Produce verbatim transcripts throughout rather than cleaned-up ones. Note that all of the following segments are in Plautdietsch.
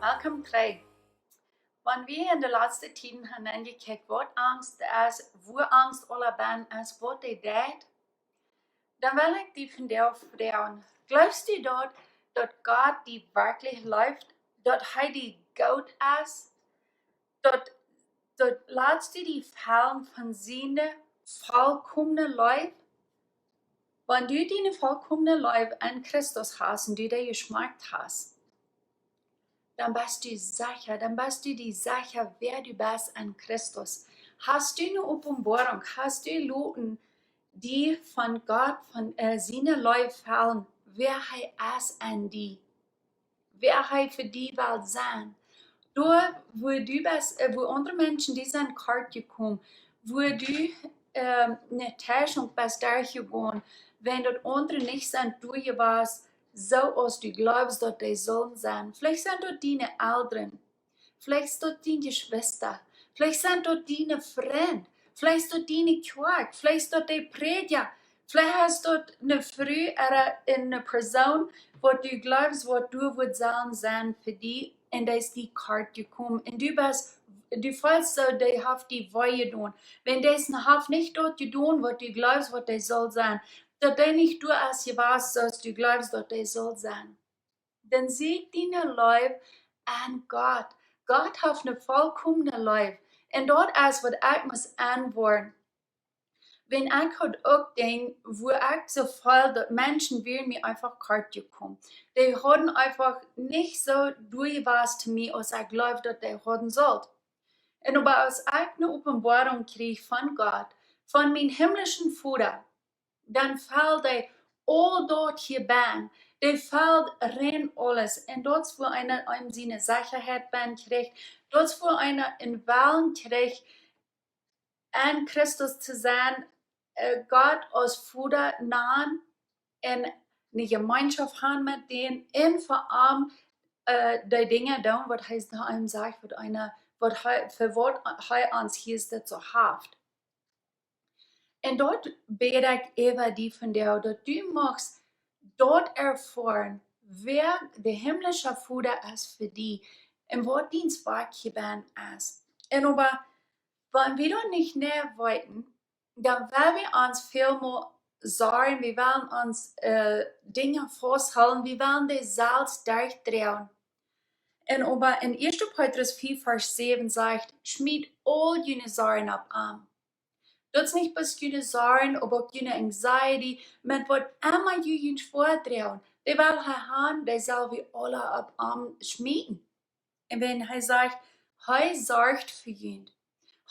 Welcome trigj. Wan wie en de latste Tieden han aunjekjikjt, waut Angst es, woo Angst aula benn es, waut dee deit, dan well ekj die vondoag froagen: Jleefst du daut, daut Gott die werkjlich leeft, daut hee die goot es, daut, daut latst du die fellen von siene volkomne Leew? Wan du diene volkomne Leew en Christus hast un du dee jeschmakjt hast, dan best du secha, dan best du die secha, wäa du best en Christus. Hast du eene Openboarunk, hast du loten die von Gott, von, äh, siene Leew fellen, wäa hee es en die, wäa hee fa die well sennen. Doa, wua du best, äh, wua aundre Menschen die sent kort jekomen, wua du, ähm, ne Tieschung best derchjegonen, wan daut aundre nich sent derchjewast, soo aus du jleefst daut dee sullen sennen. Veleicht sent daut diene Elren, veleicht es daut dien Jeschwista, veleicht sent daut diene Frind, veleicht es daut diene Kjoakj, veleicht es daut de Prädja, veleicht es daut eene Fru ooda eene Persoon, waut du jleefst, waut du wurscht sellen sennen fa die, un dee es die kort jekomen. Un du best, du feelst soo, dee haft die wee jedonen. Wan dee es, haft nich daut jedonen, waut du jleefst, waut dee sull sennen, daut dee nich doa es jewast, soo aus du jleefst, daut dee sull sennen. Dan sieekj diene Leew aun Gott. Gott haft eene volkomne Leew. Un daut es, waut ekj must aunwoaren. Wan ekj haud uk Dinja, wua ekj soo feeld, daut Menschen wieren mie eefach kort jekomen. Dee hauden eefach nich soo derchjewast to mie, aus ekj jleewd, daut dee hauden sullt. Un oba aus ekj eene Openboarunk kjrieech von Gott, von mienen himmlischen Voda, dan felt hee aul daut hia benn. Dee felt rein aules. Un daut es, wua eena eenem siene Sechaheit benn kjricht. Daut es, wua eena een Wellen kjricht, en Christus to sennen, äh, Gott aus Voda nanen un eene Jemeenschoft haben met dän un fa am, äh, dee Dinja doonen, waut hee, hee sajcht, waut eena, waut hee, fa waut hee ons hia soo haft. Un daut bäd ekj äwa die vondoag, daut du machst daut erfoaren, wäa de himmlische Voda es fa die un waut dien Woakj hia benn es. Un oba, wan wie daut nich mea weeten, dan well wie ons väl mea sorjen, wie wellen ons, äh, Dinja fausthoolen, wie wellen dee selfst derchdroagen. Un oba en Ieeschte Petrus vea, Varsch säwen sajcht: Schmiet aul june Sorjen opp am. Daut es nich bloos june Sorjen, oba uk june Anxiety, met waut emma jie junt schwoa droagen. Dee well hee han, dee sell wie aula opp am schmieten. Un wan hee sajcht, hee sorcht fa junt.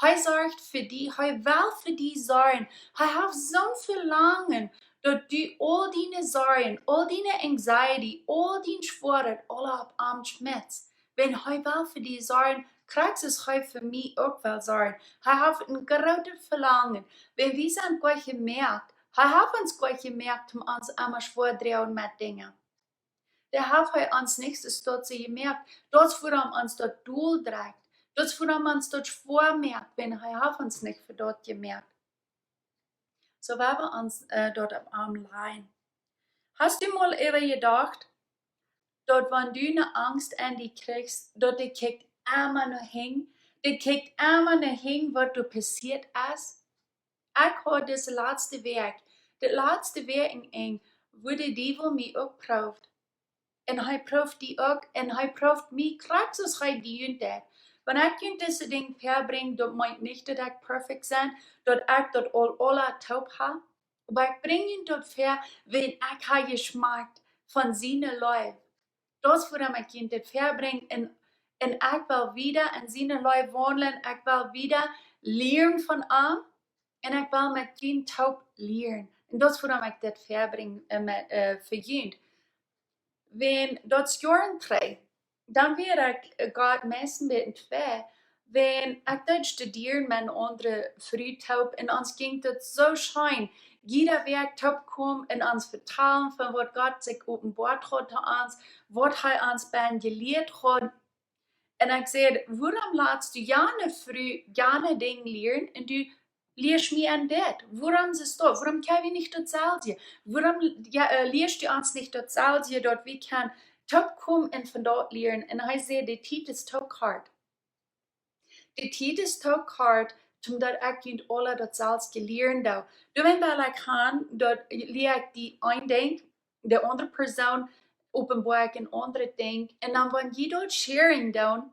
Hee sorcht fa die, hee well fa die sorjen. Hee haft soon Velangen, daut du aul diene Sorjen, aul diene Anxiety, aul dien Schwoaret, aula opp am schmietst. Wan hee well fa die sorjen, krakjt soo aus hee fa mie uk well sorjen. Hee haft een grootet Velangen. Wan wie sent goot jemoakt, hee haft ons goot jemoakt, om ons emma schwoa droagen met Dinja. Doa haft hee ons nich soo stolt jemoakt. Daut es wuarom ons daut doll drakt. Daut es wuarom ons daut schwoa moakt, wan hee haft ons nich fa daut jemoakt. Soo well wie ons, äh, daut opp am lajen. Hast du mol äwa jedocht, daut wan du eene Angst en die kjrichst, daut dee kjikjt emma no hinjen, dee kjikjt emma no hinjen, waut doa passieet es? Ekj haud dise latste Wäakj, de latste Wäakj en, en, wua de Diewel mie uk prooft. Un hee prooft die uk, un hee prooft mie krakjt soo aus hee die junt deed. Wan ekj junt dise Dinja väabrinj, daut meent nich, daut ekj perfekt sie, daut ekj daut aul aula toop hab. Oba ekj brinj junt daut väa, wan ekj hab jeschmakt von siene Leew. Daut es wuarom ekj junt dit väabrinj. Un, un ekj well wieda en siene Leew waundlen. Ekj well wieda lieren von am. Un ekj well met junt toop lieren. Un daut es wuarom ekj dit väabrinj, äh, met, äh, fa junt. Wan daut es Joaren trigj, dan wia ekj, äh, Gott meist een bät twei, wan ekj deed studieren met eene aundre Fru toop, un ons jinkj daut soo scheen. Jieda Wäakj toop komen un ons vetalen von waut Gott sikj openboat haud to ons, waut hee ons bie jelieet haud. Un ekj säd: Wuarom latst du jane Fru jane Dinja lieren un du lieescht mie aun dit? Wuarom es daut? Wuarom kjenn wie nich daut selwje? Wuarom, jo, äh, lieescht du ons nich daut selwje, daut wie kjennen toopkomen un von daut lieren. Un hee säd, de Tiet es too kort. De Tiet es too kort, om daut ekj junt aula daut selfst lieren doo. Doawäajen well ekj han, daut lia ekj die een Dinkj, de aundre Persoon openboa ekj een aundret Dinkj. Un dan, wan jie daut sharing doonen,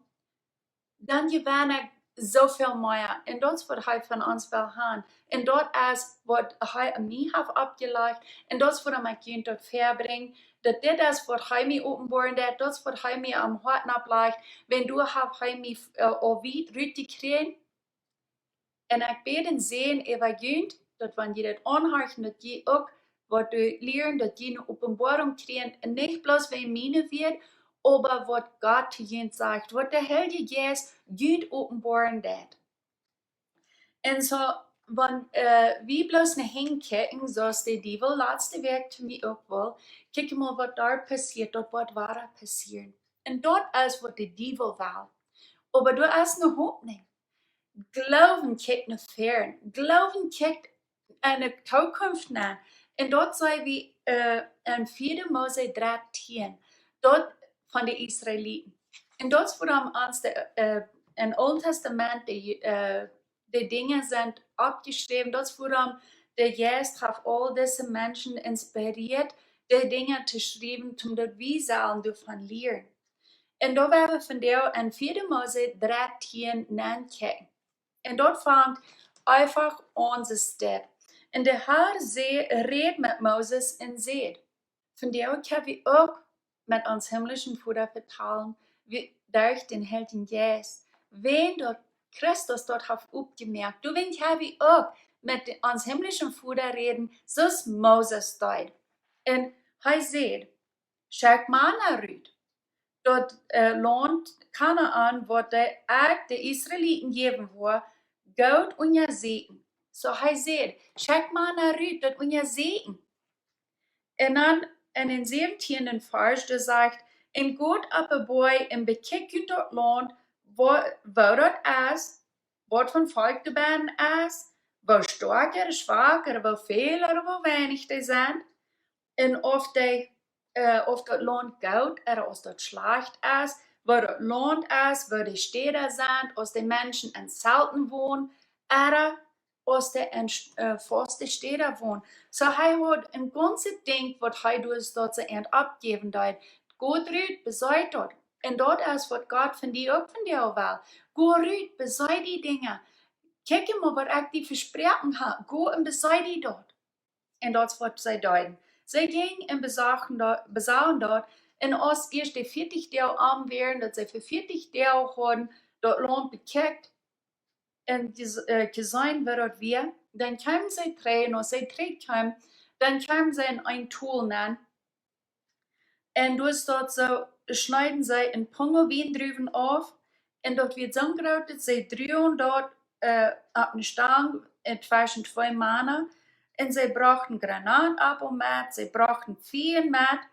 dan jewenn ekj soo väl mea. Un daut es waut hee von ons well han. Un daut es waut hee aun mie haft oppjelajcht. Un daut es wuarom ekj junt daut väabrinj. Daut dit es waut hee mie openboaren deed. Daut es waut hee mie aum Hoat opplajcht. Wan du hast hee mie, äh, aul wiet rutjekjräajen. Un ekj bäd un säajen äwa junt, daut wan jie daut aunhorchen, daut jie uk waut doa lieren, daut jie eene Openboarunk kjrieen, un nich bloos wäajen miene Wieed, oba waut Gott to junt sajcht, waut de Heilje Jeist junt openboaren deed. Un soo, wan, äh, wie bloos no hinjen kjikjen, soo aus de Diewel latste Wäakj to mie uk wull, kjikj mol waut doa passieet, daut woat wada passieren. Un daut es waut de Diewel well. Oba doa es eene Hopninj. Gloowen kjikjt no fäaren. Gloowen kjikjt enne Tookunft nenn. Un daut see wie, äh, en vieede Mose dartieen. Daut von de Israeliten. Un daut es wuarom ons de, äh, em Oolen Tastament de, äh, de Dinja sent oppjeschräwen. Daut es wuarom de Jeist haft aul dise Menschen inspirieet, de Dinja to schriewen, om daut wie sellen doavon lieren. Un doa woa wie vondoag en vieede Mose dartieen nenkjikjen. Un daut fangt eefach aun, soo steit. Un de Har säd, räd met Moses un säd. Vondoag kjenn wie uk met onsen himlischen Voda vetalen, wie, derch dän Heiljen Jeist. Wan daut Christus daut haft oppjemoakt. Doawäajen kjenn wie uk met de, onsen himlischen Voda räden, soo aus Moses deed. Un hee säd, schekj Mana rut, daut, äh, Launt Kanaan, waut ekj de Israeliten jäwen woa, goot unjasieekjen. Soo hee säd, schekj Mana rut, daut unjasieekjen. Un dan en dän säwentieenden Varsch, doa sajcht, un got opp de Boaj un bekjikjt daut Launt, woo, woo daut es, waut fa Volkj doa bennen es, woo stoakj, schwak, woo väl, woo weinich dee sent. Un auf dee, äh, auf daut Launt goot ooda auf daut schlajcht es, woo daut Launt es, woo de Städa sent, auf de Menschen en Zelten wonen, ooda auf dee en, äh, faste Städa wonen. Soo hee haud een gaunzet Dinkj, waut hee doa soo to oppjäwen deed. Go rut, besieekj daut. Un daut es waut Gott von die uk vondoag well. Go rut, besieekj dee Dinja. Kjikj mol waut ekj die vesproaken hab. Go un besieekj daut. Un daut es waut see deeden. See jinjen un besochten daut, besochten daut. Un aus ieescht de vieetich Doag om wieren, daut see fa vieetich Doag hauden daut Launt bekjikjt un jes-, äh, jeseenen, woo daut wia, dan kjeemen see trigj, un aus see trigj kjeemen, dan kjeemen see en een Tol nenn. Un doa es daut soo, schneeden see een Punjel Wiendruwen auf, un daut wia soo groot, daut see druagen daut, äh, opp eene Stang, äh, tweschen twee Mana, un see brochten Granatappel met, see brochten Fia met,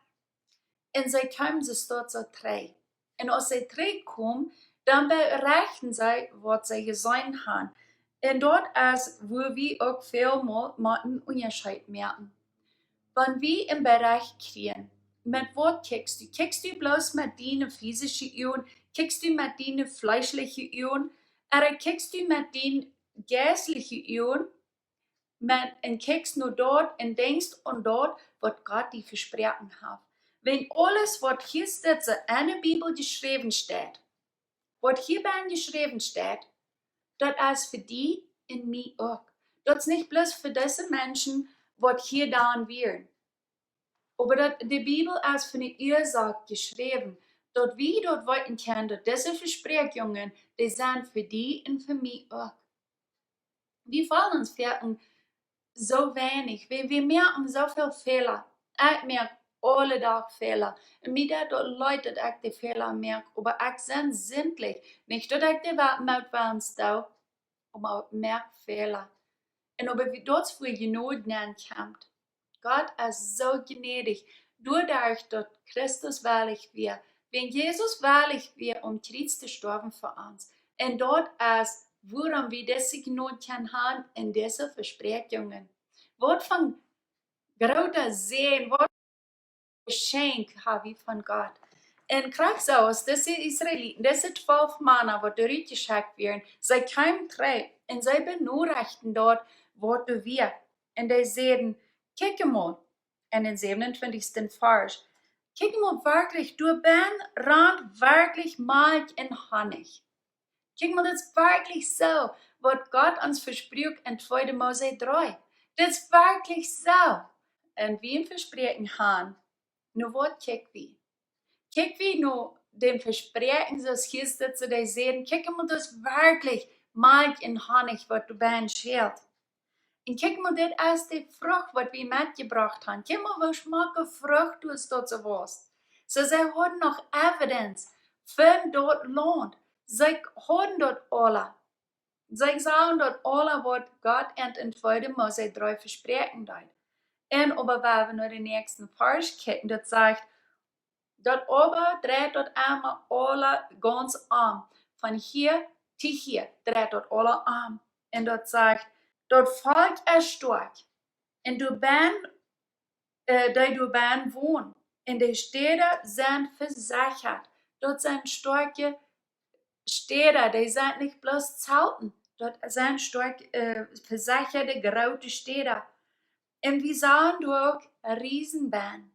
un see kjeemen soo staut soo trigj. Un aus see trigj kjeemen, dan berechten see waut see jeseenen haben. Un daut es, wua wie uk väl mol motten Unjascheet moaken. Wan wie een Bericht kjrieen, met waut kjikjst du? Kjikjst du bloos met diene physische Uagen? Kjikjst du met diene fleeschliche Uagen? Ooda kjikjst du met diene jeistliche Uagen? Met, un kjikjst no daut un denkjst aun daut, waut Gott die vesproaken haft. Wan aules, waut hia steit, soo en de Bibel jeschräwen steit, waut hia bennen jeschräwen steit, daut es fa die un mie uk. Daut es nich bloos fa dise Menschen, waut hia dan wieren. Oba daut, de Bibel es fa eene Uasoak jeschräwen, daut wie daut weeten kjennen, daut dise Vespräakjungen, dee sent fa die un fa mie uk. Wie feelen ons foaken soo weinich. Wie, wie moaken soo väl Fäla. Ekj moak aule Doag Fäla. Un mie deit daut leet, daut ekj dee Fäla moak, oba ekj sie sindlich. Nich daut ekj dee Welt met wens doo, oba ekj moak Fäla. Un oba wie, daut es wua Jnod nenkjemt. Gott es soo jnädich, doaderch daut Christus wellich wia. Wan Jesus wellich wia, om Kjriez to stoawen fa ons. Un daut es, wuarom wie dise Jnod kjennen haben un dise Vespräakjungen. Waut fa groota Säajen, waut fa een Jeschenkj hab wie von Gott. Un krakjt soo aus dise Israeliten, dise twalf Mana, waut doa rutjeschekjt wieren, see kjeemen trigj un see benorechten daut, waut doa wia. Un dee säden: Kjikj emol, en dän säwenuntwintichsten Varsch: Kjikj emol, werkjlich, doa bennen rant werkjlich Malkj un Honnich. Kjikj emol, daut es werkjlich soo, waut Gott ons vesprakjt en tweede Mose dree. Daut es werkjlich soo. Un wie een Vespräakjen han, nu waut kjikj wie? Kjikj wie no dän Vespräakjen, soo aus Jesus daut säd: Kjikj emol, daut es werkjlich Malkj un Honnich, waut doa bennen schelt. Un kjikj mol, dit es de Frucht, waut wie metjebrocht han. Kjikj mol, woo schmocke Frucht daut soo wia. Soo, see hauden noch evidence von daut Launt. See hauden daut aula. See sagen daut aula, waut Gott an en tweede Mose dree vespräakjen deed. Un oba wan wie no dän näakjsten Varsch kjikjen, daut sajcht: Daut oba dreit daut emma aula gaunz om. Von hia to hia dreit daut aula om. Un daut sajcht: Daut Volkj es stoakj. Un doa bennen, äh, dee doa bennen wonen. Un de Städa sent vesechat. Daut sent stoakje Städa, dee sent nich bloos Zelten. Daut sent stoakj, äh, vesechade groote Städa. Un wie sagen doa uk Riesen bennen.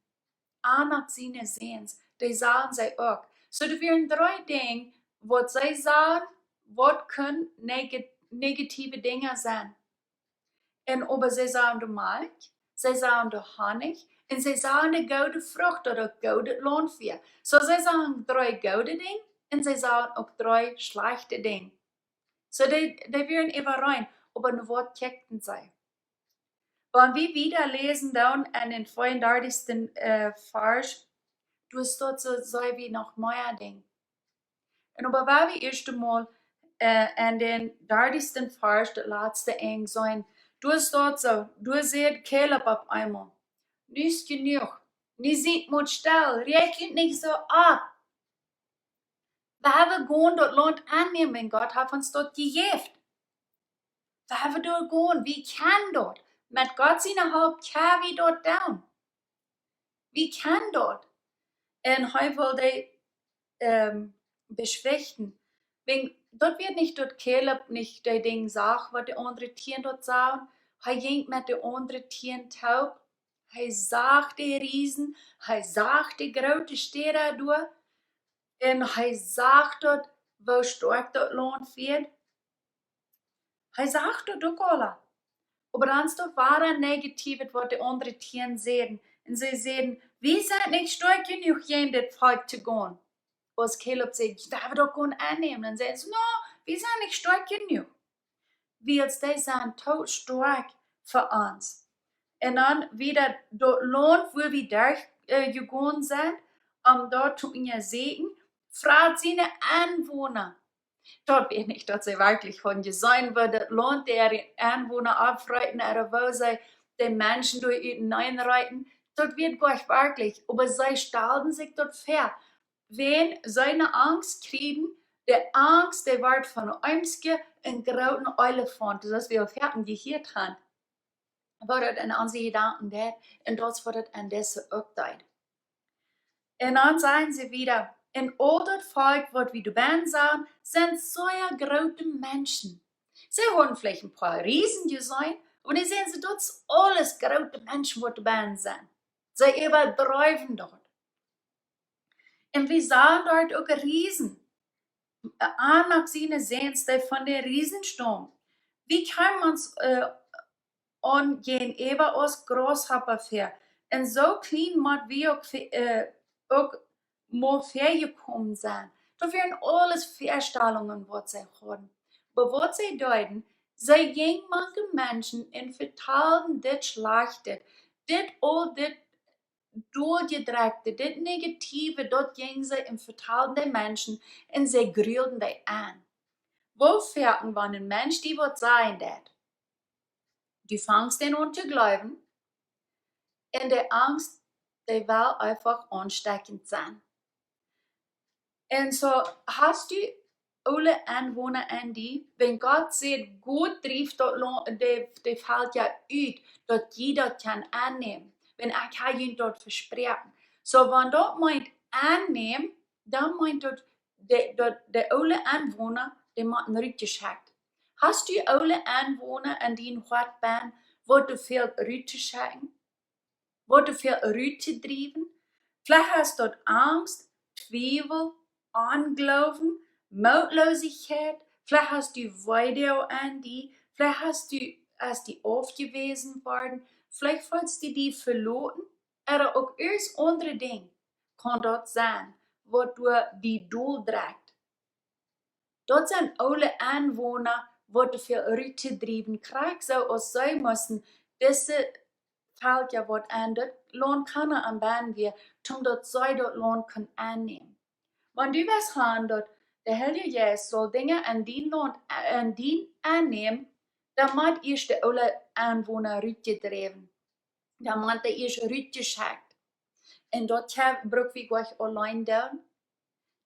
Anak siene Säns, dee sagen see uk. Soo, doa wieren dree Dinja, waut see sagen, waut kunnen neg-, negative Dinja sennen. Un oba see sagen de Malkj, see sagen de Honnich, un see sagen de goode Frucht, daut daut goodet Launt wia. Soo, see sagen dree goode Dinja, un see sagen uk dree schlajchte Dinja. Soo, dee, dee wieren äwareen, oba no waut kjikjten see? Wan wie wieda läsen dan en dän tweeundartichsten, äh, Varsch, doa steit soo, soo wie noch mea Dinja. Un oba wan wie ieescht emol, äh, en dän dartichsten Varsch, daut latste Enj seenen, doa steit soo, doa sajcht Kaleb opp eemol: Nu es jenuach. Nu siet mol stell, räakjent nich soo opp. Wie haben gonen daut Launt aunnämen, wan Gott haft ons daut jejäft. Wie haben doa gonen, wie kjennen daut. Met Gott siene Help kjenn wie daut doonen. Wie kjennen daut. Un hee well dee, ähm, beschwichtjen. Wäajen, daut wia nich daut Kaleb nich dee Dinja sach, waut de aundre tieen daut sagen. Hee jinkj met de aundre tieen toop. Hee sach de Riesen, hee sach de groote Städa doa. Un hee sach daut, woo stoakj daut Launt wia. Hee sach daut uk aula. Oba dan es daut wada negativ, waut de aundre tieen säden. Un see säden: Wie sent nich stoakj jenuach, jäajen dit Volkj to gonen. Aus Kaleb säd: Wie haben daut gonen aunnämen. Un säden see: No, wie sent nich stoakj jenuach. Wiels dee sent too stoakj fa ons. Un dan wada daut Launt, wua wie derch, äh, jegonen sent, om daut to unjasäkjen, frat siene Enwona. Daut wia nich, daut see werkjlich von jeseenen, woo daut Launt äare Enwona oppfreeten, ooda woo see de Menschen doa uteneen reeten. Daut wia goanich werkjlich, oba see stalden sikj daut väa. Wan see ne Angst kjrieen, de Angst, dee wort von een Eemskje een grooten Elefaunt. Daut es, waut wie aul foaken jehieet han, woo daut en onse Jedanken deit, un daut es, waut daut en dise uk deit. Un dan sajen see wada: Un aul daut Volkj, waut wie doa bennen sagen, sent sea groote Menschen. See hauden veleicht een poa Riesen jeseenen, oba dee säden see: Daut es aules groote Menschen, waut doa bennen sent. See äwadreewen daut. Un wie sagen doa uk Riesen. Anak siene Säns, dee von de Riesen staumen. Wie kjennen ons, äh, aun jäajenäwa aus Grasshoppa väa. Un soo kjlien mott wie uk ve-, äh, uk mau väajekomen sennen. Daut wieren aules Väastalungen, waut see hauden. Oba waut see deeden, see jinjen mank de Menschen un vetalden dit Schlajchte, dit aul, dit Doljedrekjte, dit Negative, daut jinjen see un vetalden de Menschen un see grulden dee aun. Woo foaken, wan een Mensch die waut sajen deit, du fangst dän aun to jleewen, un de Angst, dee well eefach aunstekjent sennen. Un soo hast du aule Enwona en die, wan Gott sajcht: Gott, drieft daut Lo-, de, de Velkja ut, daut jie daut kjennen aunnämen, wan ekj ha junt daut vesproaken. Soo, wan daut meent aunnämen, dan meent daut, de, daut de oole Enwona, dee motten rutjeschekjt. Hast du oole Enwona en dien Hoat benn, waut doa fält ruttoschekjen? Waut doa fält ruttodriewen? Veleicht hast du Angst, Twiewel, Ongloowen, Mootlosigkeit. Veleicht hast du Weedoag en die. Veleicht hast du, hast du aufjewäsen worden. Veleicht feelst du die veloten. Ooda uk irjent aundre Dinja kaun daut sennen, waut doa die doldrekjt. Daut sent oole Enwona, waut doa fält ruttodriewen. Krakjt soo aus see musten dise Velkja, waut en daut Launt Kanaan benn wieren, toom daut see daut Launt kunnen ennämen. Wan du west han, daut de Heilje Jeist saul Dinja en dien Launt, en dien ennämen, dan mott ieescht de oole Enwona rutjedräwen. Dan mott dee ieescht rutjeschekjt. Un daut ha-, bruck wie nich auleen doonen.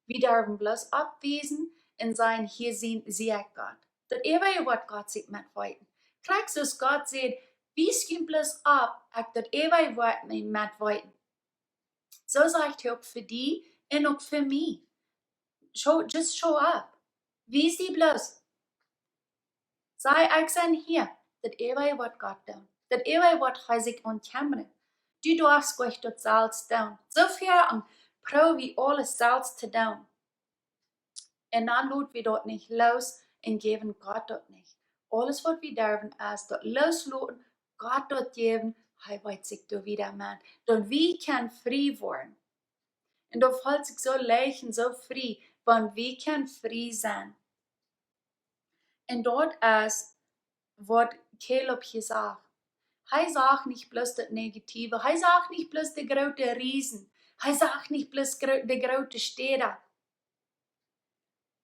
Wie derwen bloos oppwiesen un sajen: "Hia sie, sie ekj Gott." Daut eewje Wuat Gott sikj mott weeten. Krakjt soo aus Gott sajcht: "Wies junt bloos opp, ekj, daut eewje Wuat mott weeten." Soo sajcht hee uk fa die un uk fa mie. Show, just show up. Wies die bloos. Saj: "Ekj sie hia." Daut eewje Wuat Gott doonen. Daut eewje Wuat hee sikj aun kjemmren. Du doafst nich daut selfst doonen. Soo foaken proow wie aules selfst to doonen. Un dan lot wie daut nich loos un jäwen Gott daut nich. Aules waut wie derwen es daut loosloten, Gott daut jäwen, hee weet sikj doa wieda met. Dan wie kjennen frie woaren. Un daut feelt sikj soo leicht un soo frie, wan wie kjennen frie sennen. Un daut es waut Kaleb hia sach. Hee sach nich bloos daut Negative, hee sach nich bloos de groote Riesen, hee sach nich bloos gro-, de groote Städa.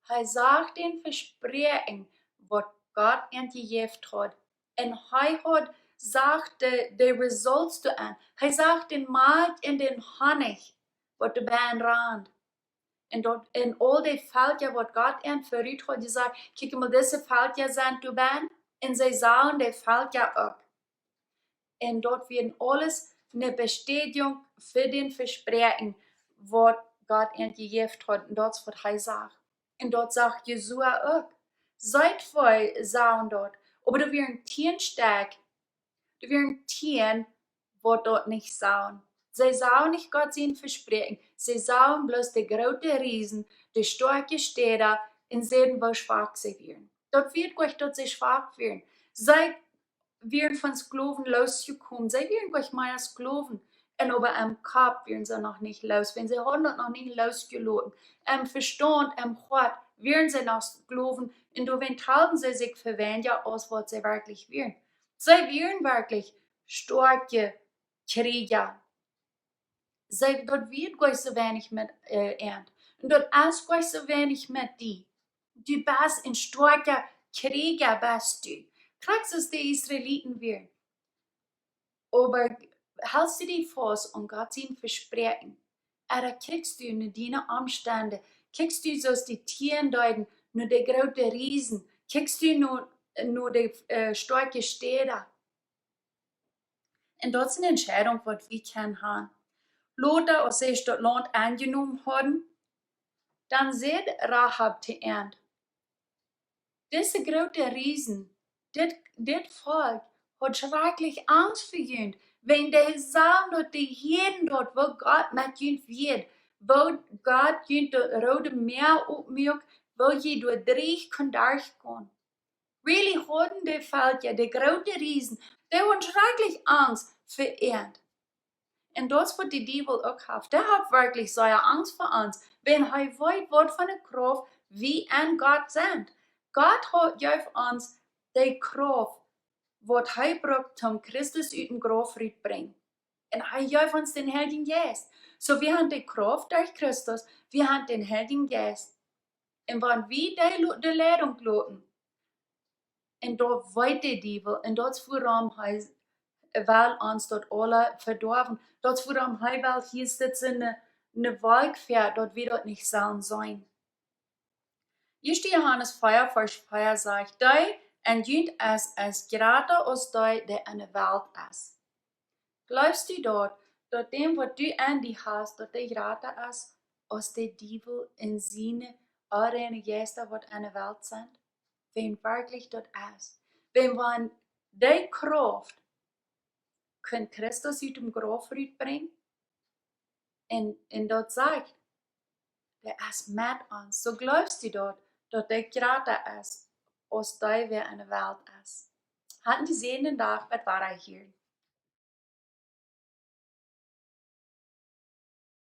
Hee sach dän Vespräakjen, waut Gott an jejäft haud. Un hee haud, sach de, de results doa aun. Hee sach dän Malkj un dän Honnich, waut doa benn rand. Un daut, un aul dee Velkja, waut Gott an verut haud jesajcht: "Kjikj mol, dise Velkja sent doa benn." Un see sagen dee Velkja uk. Un daut wia aules eene Bestätigung fa dän Vespräakjen, waut Gott an jejäft haud. Un daut es waut hee sach. Un daut sach Josua uk. See twee sagen daut. Oba doa wieren tieen Stekj, doa wieren tieen, waut daut nich sagen. See sagen nich Gott sien Vespräakjen. See sagen bloos de groote Riesen, de stoakje Städa, un säden, woo schwak see wieren. Daut wia nich daut see schwak wieren. See wieren von Sklowen losjekomen. See wieren nich mea Sklowen. Un oba em Kopp wieren see noch nich loos. Wan see hauden daut noch nich losjeloten. Em Vestaunt, em Hoat wieren see noch Sklowen. Un doawäajen hilden see sikj fa weinja aus waut see werkjlich wieren. See wieren werkjlich stoakje Kjrieja. See, daut wia nich soo weinich met, äh, an. Un daut es nich soo weinich met die. Du best een stoakja Kjrieja, best du. Krakjt soo aus de Israeliten wieren. Oba helst du die faust aun Gott sien Vespräakjen? Ooda kjikjst du no diene Omstend? Kjikjst du soo aus dee tieen deeden no de groote Riesen? Kjikjst du no, no de, äh, stoakje Städa? Un daut es eene Entscheidunk, waut wie kjennen haben. Lota, aus see daut Launt aunjenomen hauden, dan säd Rahab to an: "Dise groote Riesen, dit, dit Volkj haud schrakjlich Angst fa junt, wan dee sagen daut, dee hieren daut, woo Gott met junt wia, woo Gott junt daut Roode Mäa opmuak, woo jie doa dreech kunnen derchgonen." Really hauden dee Velkja, de groote Riesen, dee hauden schrakjlich Angst fa an. Un daut es waut de Diewel uk haft. Dee haft werkjlich sea Angst fa ons, wan hee weet, waut fa eene Krauft wie en Gott sent. Gott ha-, jeef ons de Krauft, waut hee brukt, om Christus ut dän Grauf rut brinjen. Un hee jeef ons dän Heiljen Jeist. Soo, wie haben de Krauft derch Christus, wie haben dän Heiljen Jeist. Un wan wie dee lo-, de Leidunk loten, un daut weet de Diewel, un daut es wuarom hee well ons daut aule vedoawen. Daut es wuarom hee well hia sitt en eene, eene Wolkj ver, daut wie daut nich sellen seenen. Ieeschte Johanes vea, Varsch vea sajcht: "Dee en junt es, es jrata aus dee, dee en de Welt es." Jleefst du daut, daut däm, waut du en die hast, daut dee jrata es aus de Diewel un siene onreine Jeista, waut enne Welt sent? Wäm werkjlich daut es. Wäm wan dee Krauft kunn Christus ut dem Grauf rutbrinjen? Un, un daut sajcht, dee es met ons. Soo jleefst du daut, daut dee jrata es aus dee, waut enne Welt es? Haft jie jeseen, dän Dach, waut wia hia?